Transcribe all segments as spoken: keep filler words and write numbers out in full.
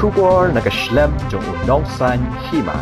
Khubor na ka shlem jong u Nongsaiñ Hima.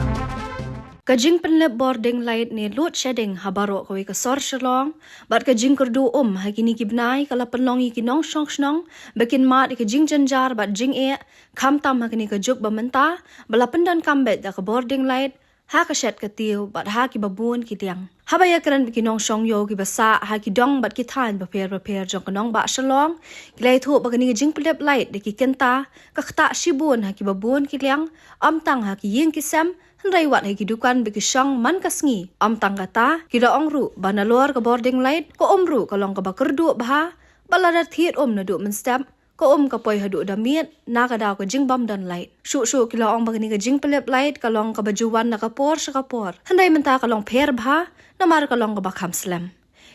Ka jingpynlip bording light ne load shedding ha baroh kawei ka sor Shillong bad ka jingkyrduh um ha kine ki bnai ka la pynlong ïa ki nongshong shnong ba kin mad ïa ka jingjynjar bad jingeh, khamtam ha kane ka juk ba mynta ba la pyndonkam beit da ka bording light ha ka shet ka tiew bad ha kiba bun ki liang. Haba ïakren bad ki nongshong ïew kiba sah ha ki dong bad ki thaiñ bapher bapher jong ka nongbah Shillong, ki la ïathuh ba kane ka jingpynlip light da ki kynta ka ktah shibun ha kiba bun ki liang, ym tang ha ki ïing ki sem, hynrei wat ha ki dukan ba ki shong man ka sngi. Ym tang kata, ki la ong ruh ba nalor ka bording light ka um ruh ka long kaba kyrduh bha, ba lada thied um naduh mynstep, ka um ka poi haduh da miet na ka daw ka jingbym don light. Shuh shuh ki la ong ba kane ka jingpynlip light ka long kaba ju wan na ka por sha ka por, hynrei mynta ka long pher bha namar ka long kaba kham slem.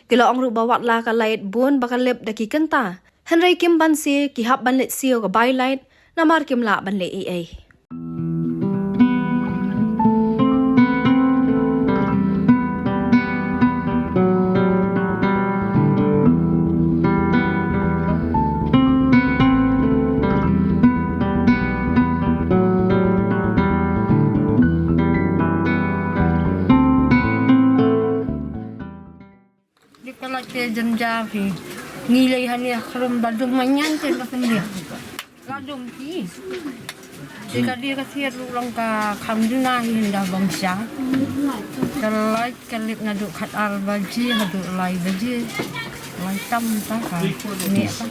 Ki la ong ruh ba wat la ka light bun ba ka lip da ki kynta, hynrei kim banse ki hap ban leit siew ka bai light namar kim lah ban leh ei ei. Dei ka light te jynjar hi. Ngi lei hangne ha khrum ba dum ma ngan te ba pynlip. La dum hi. Te ka dei ka thied ruh long ka kham duna hi, ynda bym sha. Ka light ka lip naduh khatar baje haduh lai baje. Lai tam ta ka ne ta.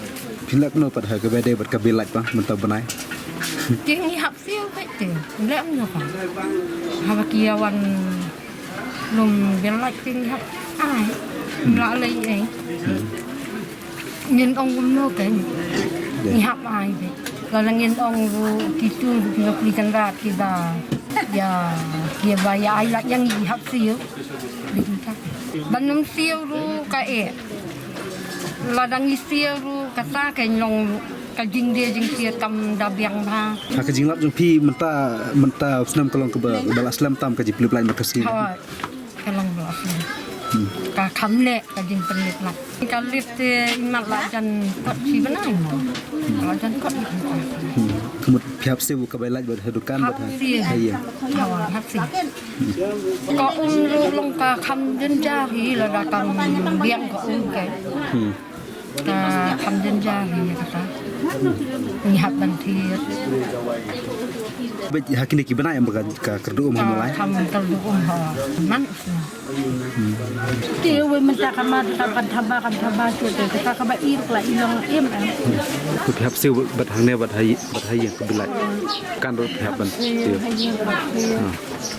Phi leh kumno pat ha kaba dei bad ka bill light ba mynta bnai? Te ngi hap siew beit te. Leh kumno pat. Haba ki ïa wan lum bill light te ngi hap ai. Ym lah leh ei. Ngin ong kumno kein. Ngi hap ai beit. Lada ngin ong ruh kitu ruh ki nongpynïaid kynrad kiba ïa, kiba ïa ai light ïa ngi hap siew. Ban ym siew ruh ka eh. Lada ngi siew ruh kata kein long ruh ka jingdie jingsiat kam da biang bha. Ha ka jinglap jong phi mynta, mynta u snem ka long kaba, kaba la slem tam ka jingpynlip light bad ka sngi. Hooid, ka long ba la slem. Ka kham neh ka jingpynlip light. Ka lip te imat la jan kot shi bnai mo. La jan kot. Hmm. Ka mut phi hap siew ka bai light bad ha dukan bad ha. Hap siew. Ha ïing. Hooid, hap siew. Ka um ruh long ka kham jynjar hi, lada kam biang ka um kein. Hmm. Ka kham jynjar hi kata. Ngi hap ban thied. Bad ha kine ki bnai em ba ka, ka kyrduh um ha Mawlai? Ka kham kyrduh um ha. Man. Te wei mynta ka ma ka kan thaba, kan thaba te te ka kaba ir ka la i long im em. Ku phi hap siew bad hangne bad ha ïing, bad ha ïing ka bill light. Kan ruh phi hap ban siew. Ha ïing ka siew. Ha.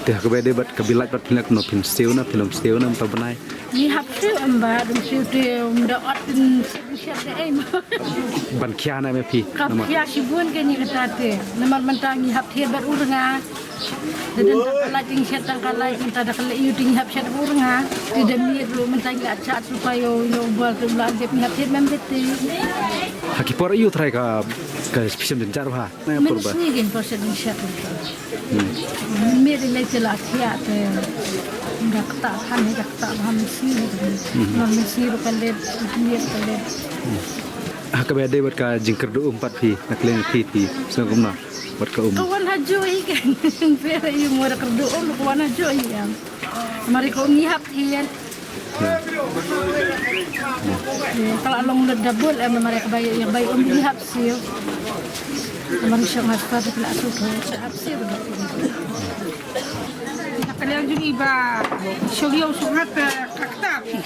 Te ha kaba dei bad ka bill light bad phi leh kumno, phin siew na, phin ym siew na mynta bnai? Ngi hap siew em ba dang siew te ym da ot phin siew shet da ei mo. Ban khia na me phi. Ka khia shibun kein ïa kata te. Namar mynta ngi hap thied bad u rnga. Da don tang ka light, ngi shet tang ka light, mynta da ka light ïa u te ngi hap shet bad u rnga. Te da miet ruh mynta ngi la chah supa ïa u, ïa u bor te u la dep, ngi hap thied mem beit te. Ha ki por aïu trai ka, ka phi shem jynjar bha? Na por ba. Mynta sngi kein por shet jynjar. Hmm. Miet ïa lei te la thiah te. Da ktah han, da ktah bha mynsngi. Hmm. Mynsngi ruh ka leit, miet ka leit. Hmm. Ha kaba dei bad ka jingkyrduh um pat phi, na ka liang phi phi sngewbha kumno bad ka um? Ka wan ha juh hi kan. Phi ïa mo da kyrduh um ka wan ha juh hi em. Mar ka um ngi hap thied. Ka la long da double em, mar ka bai, ïa bai um ngi hap siew. Mar shong ha spa te ka la siew, hap siew. Na ka liang jong i ba shong ïew shong hat ka ktah phi.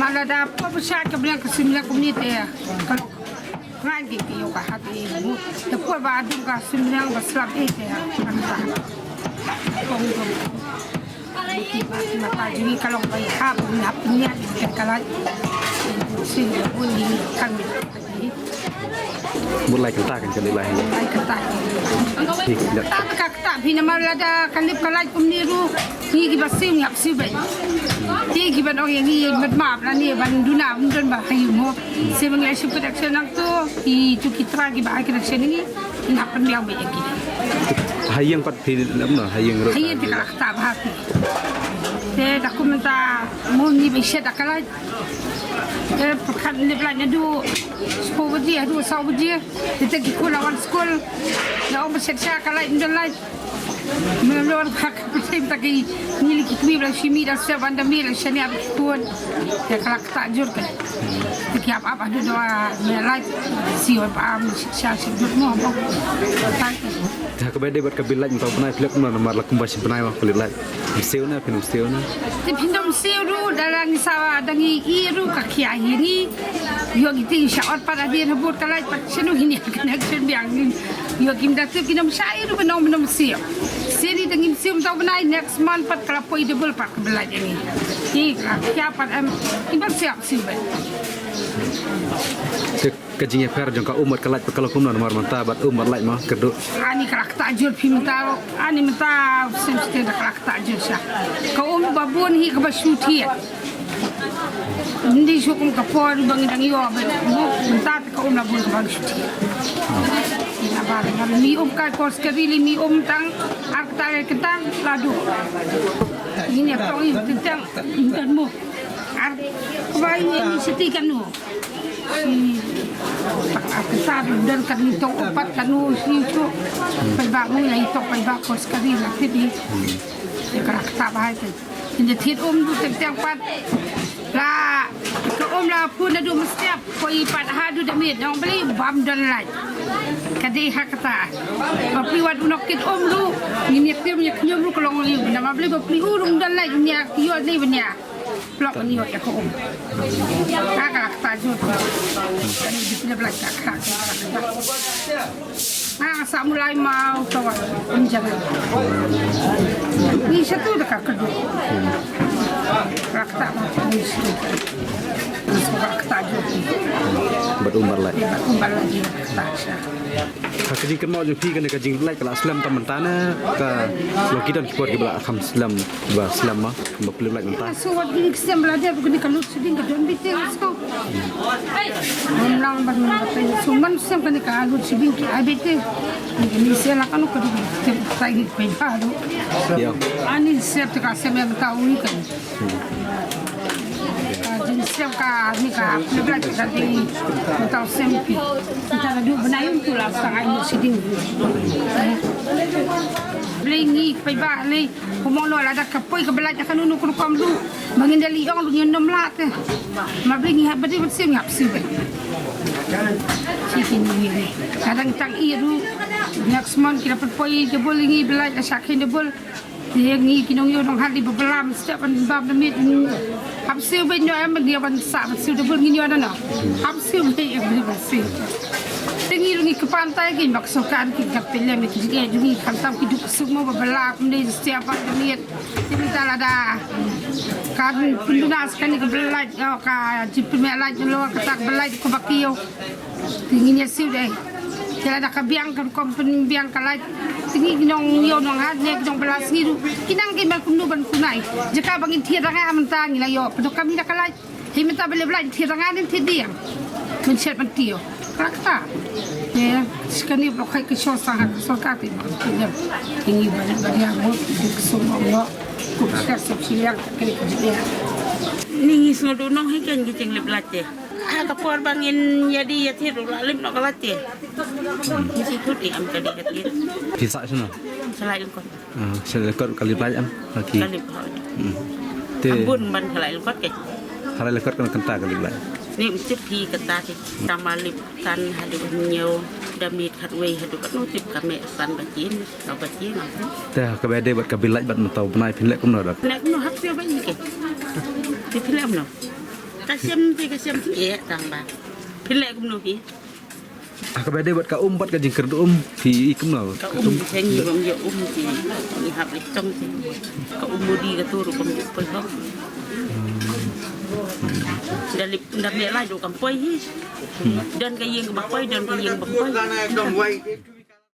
Mar lada pop sha ka bneng ka sim la kumne te ka Ngan di ki yoga hati mu. Te poi ba dum ka sim nang ba slap eh te ya. Kong dum. Ki ba ki mata jui ka long ba ya hap, hap nya di ka kalai. Sing ya bun di kan. Mulai kata kan kali lai. Mulai kata. Tik, ya. Kata ka kata phi namar lada kan lip kalai kumne ruh. Ngi kiba siew ngi hap siew beit. Te kiba ong ïa ngi mat map la ne ban duna ban don ba ha ïing mo. Siew ba ngi la shu protection nangto, ki tu ki trai kiba ai protection ngi, ngi hap pynbiang beit ïa ki. Ha ïing pat phi lem no, ha ïing ruh. Ha ïing te ka la ktah bha phi. Te da kum mynta mo ngi ba shet da ka light. Eh, pyrkhat lip light naduh shiphew baje haduh saw baje. Te ki khun la wan skul. Nga ong ba shet sha ka light, ym don light. Mynlong ka kplim ta ki ngi li ki kmie ba la shim ïa da step ban da mih la shaniah ba ki khun. Te ka la ktah jur ka. Te ki ap ap haduh da ïa light. Siew ba am shet sha shet jur mo mo. Te ha kaba ïadei bad ka bill light mynta u bnai phi leh kumno namar la kumba shi bnai ma phi lip light. Ym siew ne phin ym siew ne? Te phin ym siew ruh, da la ngi sawa da ngi ïoh ruh ka khia hi ngi. Ïoh ngi te sha ot pat hadien ha bud ka light pat shano ngi ïa connection biang ngi. Ïoh kim da tip ki ym shah ïoh ruh ban ym ban ym siew. Sien hi da ngim siew mynta u bnai, next month pat ka la poi double pat ka bill light ïa ngi. Ki ka khia pat em kim ban siew siew bad. Te ka jingïapher jong ka um bad ka light pat ka long kumno namar mynta bad um bad light ma kyrduh. Ani ka la ktah jur phi mynta ruh. Ani mynta u sien sien da ka la ktah jur sha. Ka um ba bun hi kaba shu thied. Ym dei shu kum ka por ba ngi dang ïoh ba mynta te ka um la bun kaba shu thied. Ina ba ngi mi um ka por sekali li mi um tang ar kata ka kata la duh. Ngi ne tong ïa tang tang mo. Ar kaba ïa ngi siti kanu. Ar kata don kan ngi tong upat kanu si chu. Paidbah mu ïa i tong paidbah por sekali la tip i. Ïa ka kata ba hai te. Ynda thied um du teng teng pat. La ka um la pun da du mestiap. Poi pat haduh da miet nong beli bam don light. Ka dei ha kata. Ba pli wat u nok kit um du. Ngin ïa kñiom ïa kñiom du ka long liu. Nama beli ba pli u rung don light nya kio ni bnya. Plok ban ïoh ïa ka um. Ka ka la kata jur. Kane di pynlep lai ka ka. Nga nga sa mulai mau tawal um jangan. Ni satu da ka kedu. Ka la kata mau ni satu. Ni sa ka la kata jur. Bad um bad lai. Bad um bad lai ka kata sha. Ha ka jingkynmaw jong phi kane ka jinglip light ka la slem tam mynta ne ka long ki don ki por kiba la kham slem ba slem ma ba phi lip light mynta. Nga shu wad kine ki snem ba la dep kane ka load shedding ka don beit te nga shu. Ngam nang ban nang ban tei shu man snem kane ka load shedding ki ai beit te. Kane ka ni snem la kano ka dei ka tem tai hi pei ba do. Ïa. Ani sep te ka snem ïa mynta ui kane. Ka jingsem ka ni ka pynbeit ka dei mynta u sem phi. Mynta naduh bnai um tu la stang ai load shedding. Blei ngi pynbeit lei kumno lada ka poi ka blei ka nunu ka rukom du. Ba ngin da lei ong du ngin nym lah te. Ma blei ngi hap badi ban sem ngi hap sem beit. Shi kine ngi. Kadang tang ïa du next month ki da pynpoi double ngi blei ka sha kine double. Te ngi ki nongïoh nonghat li ba blam step ban bam da miet. Hap siew beit ngi em ban ïa ban sah ban siew double ngi ïoh na no. Hap siew beit em ban siew. Te ngi ngi kyrpad tai ki bak sorkar ki kat te lem ki jingeh jong ngi khamtam ki duk suk mo ba blam ne step ban da miet. Te mynta lada ka pynduna sa kane ka blei ka jingpynmih light lo ka tak blei ka ba kiew. Te ngin ïa siew dei. Te lada ka biang ka rukom pynbiang ka light. Te ngi ki nongïoh nonghat ne ki nongbylla sngi ruh ki nang ki ban kumno ban kumnai. Jaka ba ngin thied ranga mynta ngi la ïoh pyndonkam ïa ka light. Hei mynta ba leh ba light thied ranga ne thied diang. Mynshet ban tiew. Rakta. Te shi kane ba khait ka shong sang ha ka sorkar te ba thied diang. Te ngi ba leh ba diang mo te ka sum ong ïoh. Kup shar sop shiliang ka kane ka jingeh. Ni ngi sngew duh nong hei ka ngi jinglip light te. Ha ka por ba ngin ïa dei ïa thied ruh la lip noh ka light te. Ngi shu thut ïa em ka dei ka thied. Phi sah shano? Shalai Lyngkot. Ah, shalai Lyngkot ka lip light em. Ka lip light. Hmm. Te. Am bun ban shalai Lyngkot ke. Shalai Lyngkot kan kynta ka lip light. Ni ym tip hi kynta te. Tang ma lip kan haduh hynñiew da miet khatwei haduh katno tip ka meh san ba chin. Ka ba chin am. Te kaba dei bad ka bill light bad mynta u bnai phin leh kumno da? Leh kumno hap phi ba ngi ke. Te phin leh kumno? Ka shem te ka shem te tang ba. Phin leh kumno phi? Ah, kaba dei bad ka um bad ka jingkyrduh um phi i kumno? Ka um te ngi bym ïoh um te ngi hap leit tong te. Ka um mudi ka tur bym ïoh poi hok. Da lip da meh lai do kam poi hi. Don ka ïing ba poi, don ka ïing ba poi.